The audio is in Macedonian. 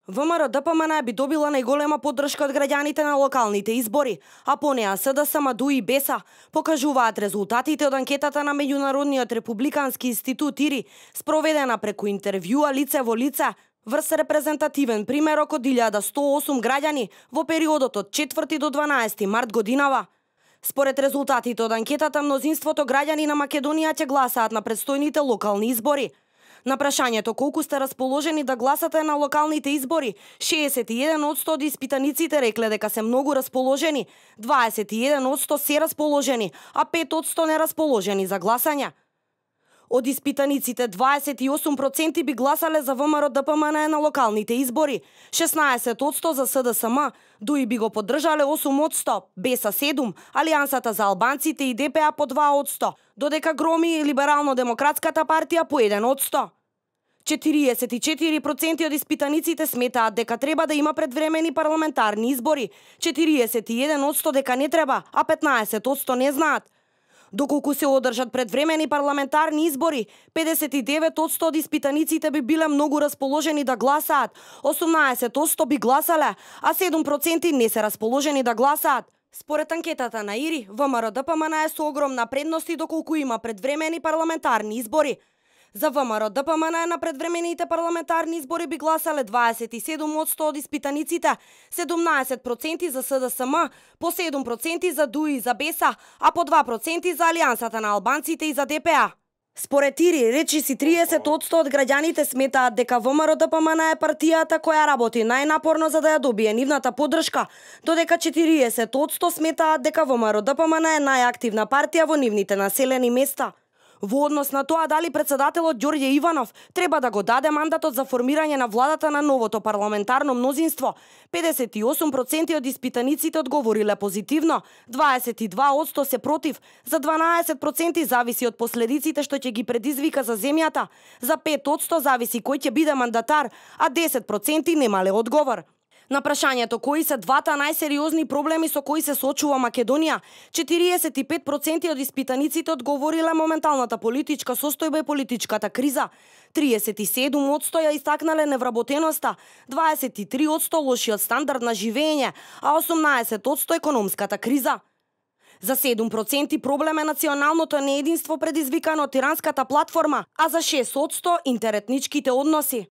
ВМРО-ДПМН би добила најголема поддршка од граѓаните на локалните избори, а по неа СДСМ, ДУИ и БЕСА покажуваат резултатите од анкетата на Меѓународниот републикански институт ИРИ, спроведена преку интервјуа лице во лице, врз репрезентативен примерок од 1108 граѓани во периодот од 4 до 12 март годинава. Според резултатите од анкетата, мнозинството граѓани на Македонија ќе гласаат на предстојните локални избори. На прашањето колку сте расположени да гласате на локалните избори, 61% од испитаниците рекле дека се многу расположени, 21% се расположени, а 5% нерасположени за гласање. Од испитаниците 28% би гласале за ВМРО-ДПМН на локалните избори, 16% за СДСМ, ДУИ би го поддржале 8%, БЕСА 7%, Алијансата за албанците и ДПА по 2%, додека громи Либерално-демократската партија по 1%. 44% од испитаниците сметаат дека треба да има предвремени парламентарни избори, 41% дека не треба, а 15% не знаат. Доколку се одржат предвремени парламентарни избори, 59% од испитаниците би биле многу расположени да гласаат, 18% би гласале, а 7% не се расположени да гласаат. Според анкетата на ИРИ, ВМРО-ДПМН е со огромна предност и доколку има предвремени парламентарни избори. За ВМРО-ДПМН на предвремените парламентарни избори би гласале 27% од испитаниците, 17% за СДСМ, по 7% за ДУИ и за БЕСА, а по 2% за Алијансата на албанците и за ДПА. Според ИРИ, речиси 30% од граѓаните сметаат дека ВМРО-ДПМН е партијата која работи најнапорно за да ја добие нивната поддршка, додека 40% сметаат дека ВМРО-ДПМН е најактивна партија во нивните населени места. Во однос на тоа дали председателот Ѓорѓе Иванов треба да го даде мандатот за формирање на владата на новото парламентарно мнозинство, 58% од испитаниците одговориле позитивно, 22% се против, за 12% зависи од последиците што ќе ги предизвика за земјата, за 5% зависи кој ќе биде мандатар, а 10% немале одговор. На прашањето кои се двата најсериозни проблеми со кои се соочува Македонија, 45% од испитаниците одговориле моменталната политичка состојба и политичката криза, 37% ја истакнале невработеноста, 23% лошиот стандард на живење, а 18% економската криза. За 7% проблем е националното неединство предизвикано од тиранската платформа, а за 6% интеретничките односи.